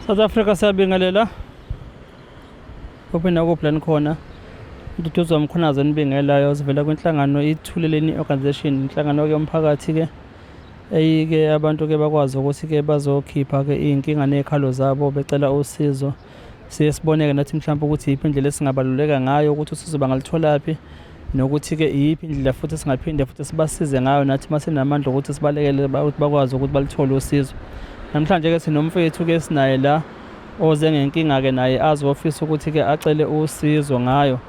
South Africa siyabingelela. Kuphi nakuphi la nikhona. Nduduzo Mkhwanazi onibingelayo sivela kwinhlangano iThuleleni Organisation, inhlangano-ke yomphakathi-ke eyike abantu-ke bakwazi ukuthi-ke bazokhipha-ke iy'nkinga ney'khalo zabo becela usizo. Siye sibone-ke nathi mhlawumpe ukuthi iyiphi indlela esingabaluleka ngayo ukuthi usizo bangalitholaphi nokuthi-ke iyiphi indlela futhi singaphinde futhi sibasize ngayo nathi uma sinamandla ukuthi sibalekele ukuthi bakwazi ukuthi balithole usizo. Namhlanje-ke sinomfethu-ke sinaye la oze ngenkinga-ke naye azofisa ukuthi-ke acele usizo ngayo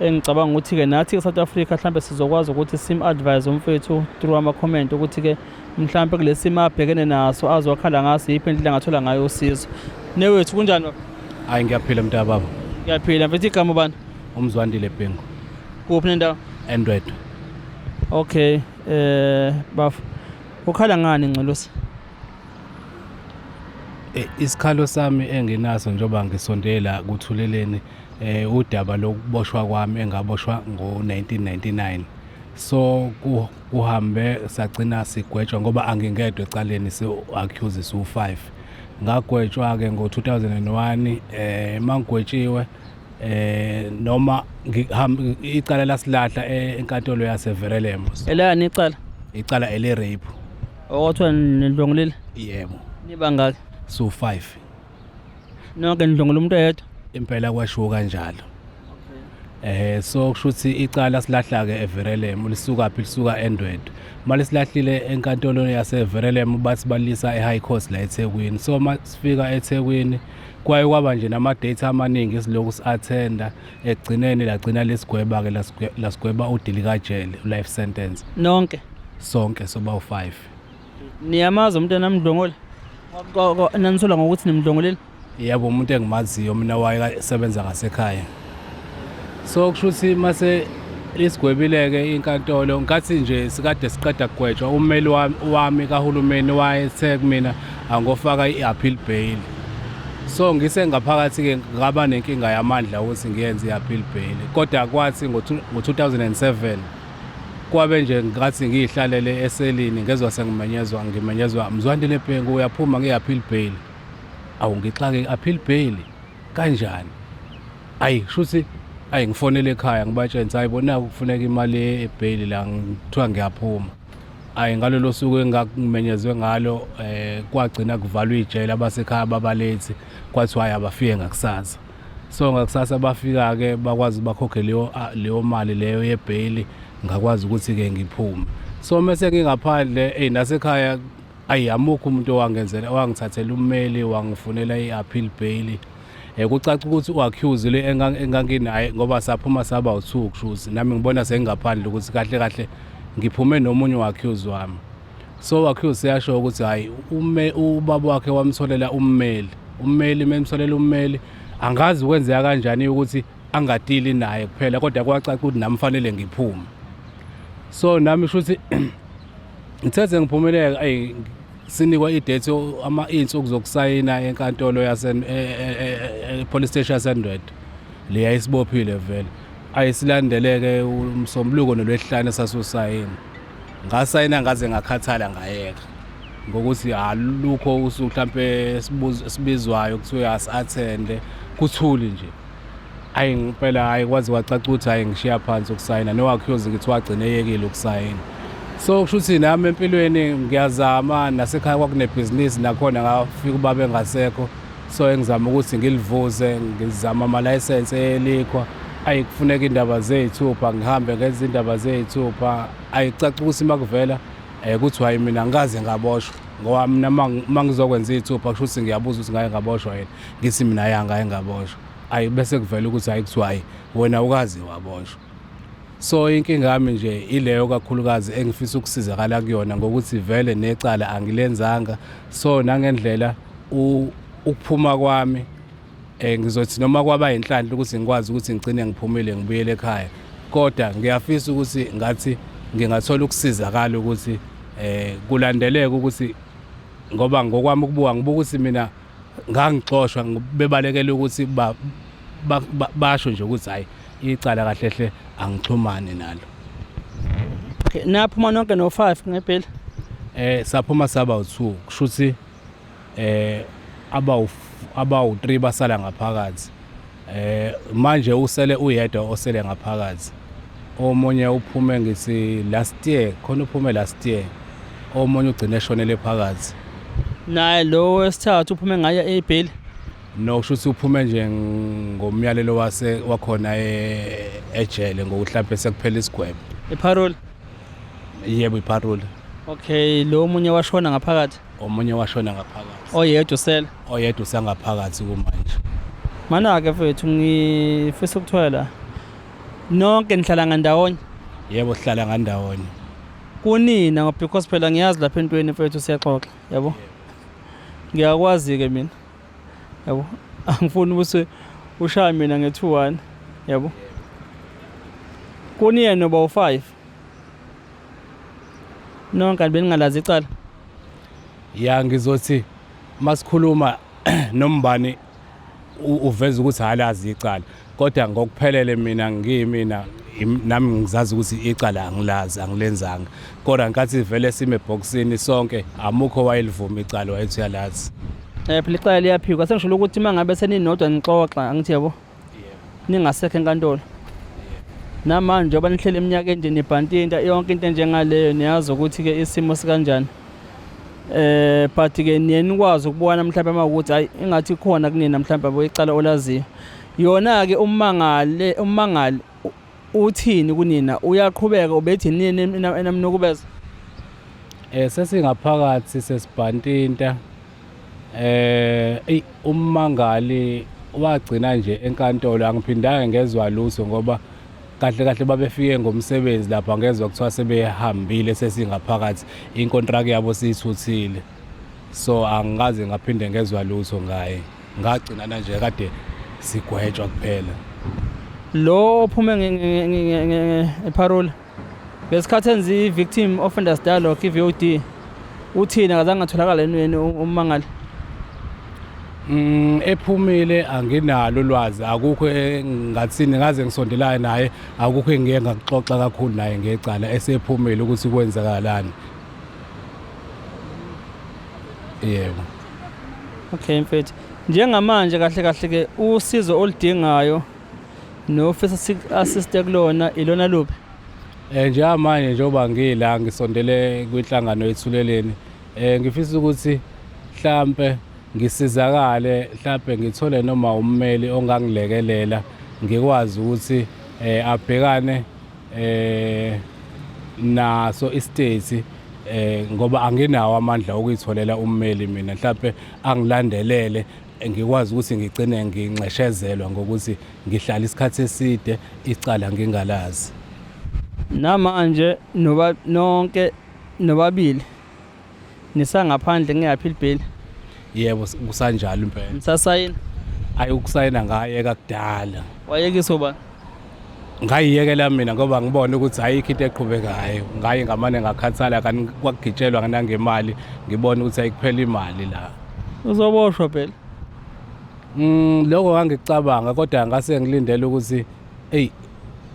engicabanga ukuthi-ke nathi e-South Africa mhlampe sizokwazi ukuthi sim-advise umfethu through ama-comment ukuthi-ke mhlampe kulesi simo abhekene naso azokhala ngaso yiphi indlela angathola ngayo usizo. Newethu kunjani baba? Hayi ngiyaphila mntababa. Ngiyaphila mfethu igama ubani? UMzwandile Bhengu. Kuphi nendawo? Endwedwe. Okay, bafo. Ukhala ngani Ngcolosi? Isikhalo sami enginaso njengoba ngisondela kuthuleleni udaba lokuboshwa kwami engaboshwa ngo-1999 so kuhambe sagcina sigwetshwa ngoba angingedwa ecaleni si-accuse siwu-5 ngagwetshwa-ke ngo-2001 mangigwetshiwe noma ngihamba icala lasilahla enkantolo yaseVerelem. Elani icala? Icala ele rape. Okwathiwa nidlwengulile? Yebo. Nibangaki? Su-5. Nonke nidlwengula umuntu oyedwa? Impela kwashiwo kanjalo. So kusho ukuthi icala silahla ke eVerelem lisuka phi lisuka eNdwedwe. Malisilahlile enkantolo yaseVerelem bathi balisa eHigh Court la eThekwini. So masifika eThekwini kwaye kwaba nje nama-date amaningi esiloku si-attenda ekugcineni lagcina lesigweba-ke lasigweba udilikajele life sentence. Nonke? Sonke soba u-5. Niyamazi umuntu enamdlwengula? Nanisola ngokuthi nimdlwengulile? Yebo, umuntu engimaziyo mina wayesebenza ngasekhaya. So kusho ukuthi mase lisigwebile-ke inkantolo ngathi nje sikade siqeda kugwetshwa ummeli wami kahulumeni wayethe kumina angofaka i-appeal bail. So ngise ngaphakathi-ke ngaba nenkinga yamandla ukuthi ngiyenze i-appeal bail, kodwa kwathi ngo-2007 kwabe nje ngathi ngiyihlalele eselini ngezwa sengimenyezwa ngimenyezwa Mzwandile Bhengu uyaphuma nge-appeal bail. Awu ngixake i-appeal bail kanjani? Ayi shuthi ayi ngifonele ekhaya ngibatshela ukuthi hayi bona kufuneka imali ebail la ngithiwa ngiyaphuma. Ayi ngalolo suku engakumenyezwe ngalo kwagcina kuvalwa ijele abasekhaya babalethi kwathiwa hayi abafike ngakusasa. So ngakusasa bafika-ke bakwazi bakhokhe leyo mali leyo yebail ngakwazi ukuthi-ke ngiphume. So mese ngingaphandle eyi nasekhaya ayi amukho umuntu owangenzela owangithathela ummeli wangifunela i-appeal bail. Kucaca ukuthi u-accuse le enganginaye ngoba saphuma saba u-2 kushuthi nami ngibona sengingaphandle ukuthi kahle kahle ngiphume nomunye u-accuse wami. So u-accuse seyasho ukuthi hayi ubaba wakhe wamtholela ummeli, ummeli memtholela ummeli angazi kwenzeka kanjani ukuthi angadili naye kuphela kodwa kwacaca ukuthi nami fanele ngiphume. So nami shuthi ngithethe ngiphumeleka ayi sinikwa i-date ama insuku zokusayina enkantolo yase police station yaseNdwedwe le yayisibophile vele. Ayisilandeleke umsombuluko nolwesihlanu sasosayina. Ngasayina ngaze ngakhathala ngayeka ngokuthi alukho usuku mhlampe sibizwayo kuthiwe asi-attende kuthuli nje. Ayi ngempela hayi kwaze kwacaca ukuthi hayi ngishiya phansi ukusayina no-accuse ngithi wagcina eyekile ukusayina. So kusho ukuthi nami empilweni ngiyazama nasekhaya kwakunebhizinisi nakhona ngafika ubaba engasekho so engizama ukuthi ngilivuze ngizama amalayisense elikhwa ayi kufuneka indaba zey'thupha ngihambe ngenza indaba zey'thupha ayicaca ukuthi uma kuvela ukuthi hayi mina ngikaze ngaboshwa ngoba mina uma ngizokwenza iy'thupha kusho ukuthi ngiyabuza ukuthi ngake ngaboshwa yini ngithi mina ya ngake ngaboshwa ayi bese kuvela ukuthi hayi kuthiwa hayi wena ukaze waboshwa. So inkinga yami nje ileyo kakhulukazi engifisa ukusizakala kuyona ngokuthi vele necala angilenzanga so nangendlela ukuphuma kwami ngizothi noma kwaba inhlanhla ukuthi ngikwazi ukuthi ngigcine ngiphumile ngibuyele ekhaya kodwa ngiyafisa ukuthi ngathi ngingathola ukusizakala ukuthi kulandeleke ukuthi ngoba ngokwami ukubuka ngibuka ukuthi mina ngangixoshwa bebalekela ukuthi basho nje ukuthi hayi icala kahle hle angixhumani nalo. Okay, naphuma nonke no-5 ngebheli? Saphuma saba u-2 kusho ukuthi abawu Abawu-3 basala ngaphakathi. Manje usele uyedwa osele ngaphakathi. Omunye uphume ngithi last year, khona uphume last year. Omunye ugcine eshonele phakathi. Naye lo wesithathu uphume ngaye ebheli? No, kusho ukuthi uphume nje ngomyalelo wase wakhona ejele ngokuthi mhlampe sekuphela isigwebo. Iparole? Yebo, iparole. Okay, lo omunye washona ngaphakathi? Omunye washona ngaphakathi. Oyedwa usele? Oyedwa usangaphakathi kumanje. Mana-ke mfethu, ngifisa ukuthola la. Nonke nihlala ngandawonye? Yebo, sihlala ngandawonye. Kunina, ngoba because phela ngiyazi lapha entweni mfethu siyaxoxa, yabo? Ngiyakwazi-ke mina. Yabo? Angifuni ukuthi ushaye mina nge-2-1, yabo? Kuniyena noba u-5. Nonke beningalazi icala? Ya, ngizothi masikhuluma nombani uveza ukuthi halazi icala, kodwa ngokuphelele mina ngiyimina nami ngizazi ukuthi icala angilazi, angilenzanga. Kodwa nkathi vele sime ebhokisini sonke, amukho wayelivuma icala, wayethi uyalazi. Phela icala liyaphikwa. Sengisho ukuthi uma ngabe seninodwa nixoxa, angithi yabo, ningasekho enkantolo. Namanje njengoba nihlele eminyakeni nje nibhantinta yonke into enjengaleyo, niyazi ukuthi-ke isimo sikanjani. But ke niye nikwazi ukubona mhlawumbe uma ukuthi hayi ingathi khona kunina mhlawumbe yabo icala olaziyo. Yona ke ummangali uthini kunina? Uyaqhubeka ubethi nini enamnukubeza? Sesingaphakathi sesibhantinta. Ey ummangali wagcina nje enkantolo, angiphindanga ngezwa lutho ngoba kahle kahle babefike ngomsebenzi lapha, ngezwa kuthiwa sebehambile sesingaphakathi, inkontraki yabo siyithuthile. So angikaze ngaphinde ngezwa lutho ngaye, ngagcina nje kade sigwetshwa kuphela. Lo ophume eparole ngesikhathi enza i-victim offenders dialogue, i-VOD, uthini? Akazange atholakala yini ummangali? Ephumile anginalo ulwazi, akukho engathini ngaze ngisondelane naye, akukho engiye ngakuxoxa kakhulu naye ngecala esephumile ukuthi kwenzakalani. Yebo. Okay mfethu, njengamanje kahle kahle ke usizo oludingayo nofisa sik-assiste kulona ilona luphi? Njengamanje njengoba ngila ngisondele kwinhlangano ethuleleni, ngifisa ukuthi mhlambe ngisizakale, mhlambe ngithole noma ummeli ongangilekelela ngikwazi ukuthi abhekane naso istate, ngoba anginawo amandla okuyitholela ummeli mina, mhlambe angilandelele ngikwazi ukuthi ngigcine nginxeshezelwa ngokuthi ngihlala isikhathi eside icala ngingalazi. Namanje noba nonke nobabili nisangaphandle ngiyaphi ibheli? Yebo, kusanjalo impela. Nisasayina? Ayi, ukusayina ngayeka kudala. Wayekisa ubani? Ngayiyekela mina ngoba ngibona ukuthi ayikho into eqhubekayo, ngaye ngamane ngakhathala, kanti kwakugitshelwa nangemali, ngibona ukuthi ayikuphela imali la. Uzoboshwa phela. Lokho ngangicabanga, kodwa ngase ngilindele ukuthi ey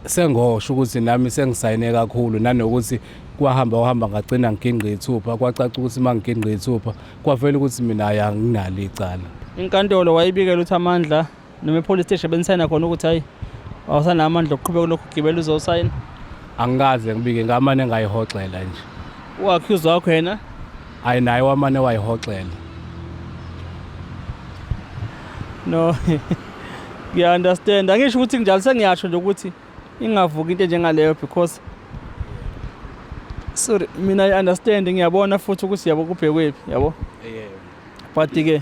sengosho ukuthi nami sengisayine kakhulu, nanokuthi kwahamba wahamba ngagcina ngiginqa ithupha, kwacaca ukuthi mangiginqa ithupha kwavela ukuthi mina ayanginalo icala. Inkantolo wayibikela ukuthi amandla noma e-police station benisayina khona ukuthi hayi awusanamandla okuqhubeka lokhu ugibela uzosayina? Angikaze ngibike, ngamane ngayihoxela nje. U-accuse wakho yena? Ayi, naye wamane wayihoxela. No, ngiya-understand, angisho ukuthi kunjalo, sengiyasho nje ukuthi ingavuki into enjengaleyo because sorry, mina I understand, ngiyabona futhi ukuthi yabo kubhekwephi, yabo. Yebo. But ke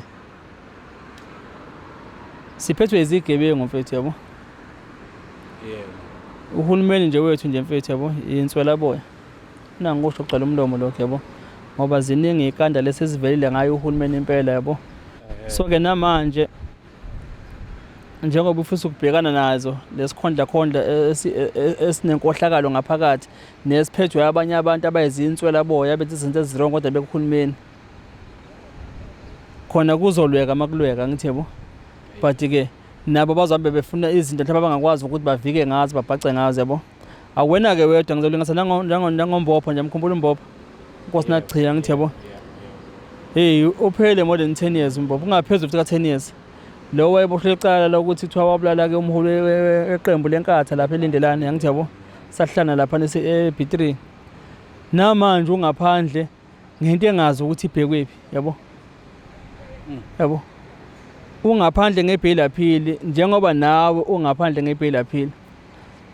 siphethwe izigebengu mfethu, yabo. Yebo. Uhulumeni nje wethu nje mfethu, yabo, inswelaboya. Nangikusho kucela umlomo lokho, yabo, ngoba ziningi ikanda lesizivelile ngayo uhulumeni impela, yabo. So ke namanje njengoba ufisa ukubhekana nazo lesikhondla khondla esinenkohlakalo ngaphakathi nesiphethwe abanye abantu abayizinswelaboya bethi izinto ezi-wrong kodwa bekuhulumeni khona kuzolweka makulweka, ngithi yabo. But ke nabo bazohambe befuna izinto mhlawumbe abangakwazi ukuthi bavike ngazo, babhace ngazo, yabo. Awena ke wedwa, ngizolingisa nangombopho nje, mkhumbula umbopho Nkosi nagcina, ngithi yabo. Hey, uphele more than 10 years uMbobo, ungaphezulu futhi ka-10 years. Lo wayeboshwe icala lokuthi kuthiwa wabulala-ke umholi weqembu leNkatha lapha eLindelani, angithi yabo, sahlala lapha e-B3. Namanje ungaphandle ngento engazi ukuthi ibhekwephi, yabo. Yabo. Ungaphandle nge-bail appeal njengoba nawe ungaphandle nge-bail appeal.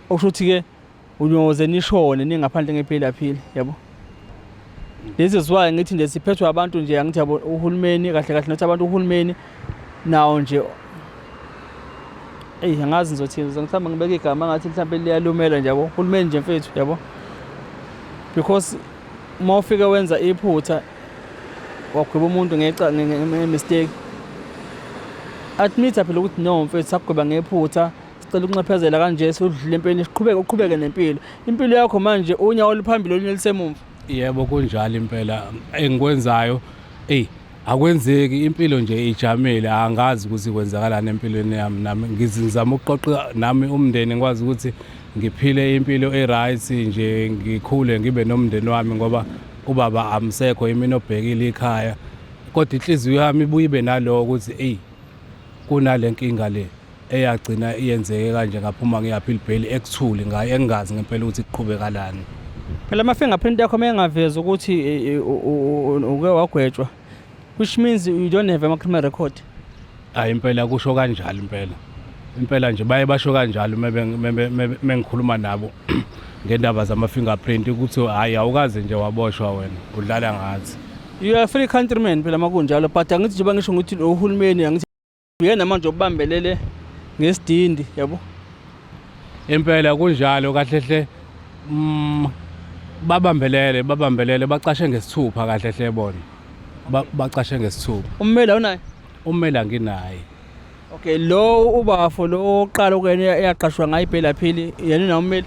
Okusho ukuthi-ke uyoze nishone ningaphandle nge-bail appeal, yabo. This is why ngithi nje siphethwe abantu nje, angithi yabo, uhulumeni kahle kahle, not abantu, uhulumeni nawo nje. Eyi, angazi ngizothini, mhlawumbe ngibeke igama ngathi mhlawumbe liyalumela nje, yabo, uhulumeni nje mfethu, yabo, because uma ufike wenza iphutha wagweba umuntu nge-mistake, admit phela ukuthi no mfethu, sakugweba ngephutha, sicela ukunxephezela kanje, sudlule empeleni, siqhubeke, uqhubeke nempilo, impilo yakho. Manje unyawo oluphambili, olunye lisemumva. Yebo, kunjalo impela. Engikwenzayo, eyi, akwenzeki, impilo nje ijamile. Angazi ukuthi kwenzakalani empilweni yami. Nami ngizama ukuqoqa nami umndeni, ngikwazi ukuthi ngiphile impilo e-right nje, ngikhule ngibe nomndeni wami, ngoba ubaba amsekho, imina obhekile ikhaya. Kodwa inhliziyo yami ibuye ibe naloko ukuthi eyi, kunale nkinga le eyagcina iyenzeke kanje, ngaphuma ngiyaphila ibheli ekuthuli ngayo, engingazi ngempela ukuthi kuqhubekalani. Phela ama-fingerprint yakho uma engavezi ukuthi uke wagwetshwa, which means you don't have ama-criminal record. Hayi, impela kusho kanjalo, impela impela nje baye basho kanjalo mengikhuluma nabo ngendaba zama-fingerprint, ukuthi hhayi, awukaze nje waboshwa, wena udlala ngathi. You are free countryman phela makunjalo, but angithi njengoba ngisho ukuthi lo uhulumeni, angithi uyena manje obambelele ngesidindi, yabo. Impela kunjalo kahle hle. Babambelele, babambelele, bacashe ngesithupha kahle hle bona. Bacashe ngesithupha. Ummeli awunaye? Ummeli anginaye. Okay, lo ubafo lo oqala ukuyena eyaqashwa ngayo i-bail appeal, yena unawo ummeli?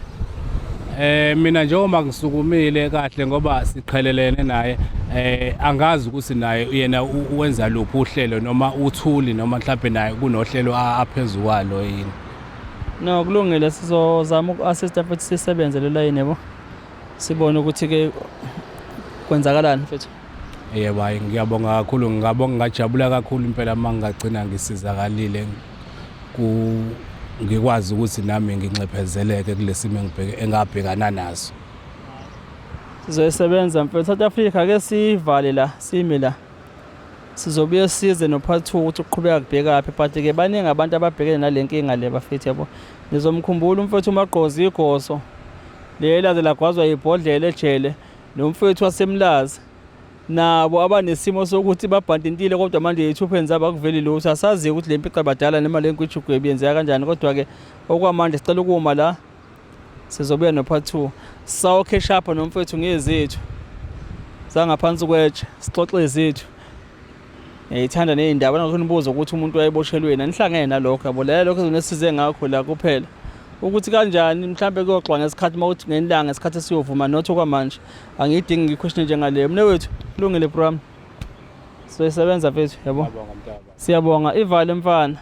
Mina njengoba ngisukumile kahle ngoba siqhelelene naye, angazi ukuthi naye yena wenza luphi uhlelo, noma uthuli, noma mhlawumbe naye kunohlelo aphezu kwalo yini. No, kulungile, sizozama uku-assista futhi sisebenze le line, yabo, sibone ukuthi ke kwenzakalani mfethu. Yebo, hayi, ngiyabonga kakhulu, ngingabonga, ngajabula kakhulu impela uma ngingagcina ngisizakalile ku ngikwazi ukuthi nami nginxephezeleke kulesimo engibheke engabhekana naso. Sizoyisebenza mfethu. South Africa, ke sivale la, sime la, sizobuye size no part 2 ukuthi uqhubeka kubhekaphi, but ke baningi abantu ababhekene nale nkinga le bafethu, yabo. Nizomkhumbula umfethu uMagqozi igoso lela lagwazwa ibhodlela ejele, nomfethu waseMlazi, nabo abanesimo sokuthi babhantintile, kodwa manje ey'thupheni zabo akuveli lutho. Asazi ukuthi le mpica badala noma le nkwitshugwebi yenzeka kanjani, kodwa-ke okwamanje sicela ukuma la, sizobuya no-part 2, sawukheshapha nomfethu ngezethu zangaphansi kwetshe, sixoxe ezethu. Ngiyayithanda ney'ndaba nangakho nibuza ukuthi umuntu wayeboshelweni, anihlangene nalokho, yabo. La lokho ezonesize ngakho la kuphela ukuthi kanjani mhlambe kuyoxwa ngesikhathi, uma kuthi ngelanga ngesikhathi esiyovuma, not okwamanje. Angiyidingi ngi-question njengaleyo mne wethu. Kulungile bro wami, sizoyisebenza mfethu, yabo. Ngiyabonga mntaba. Siyabonga, ivale mfana.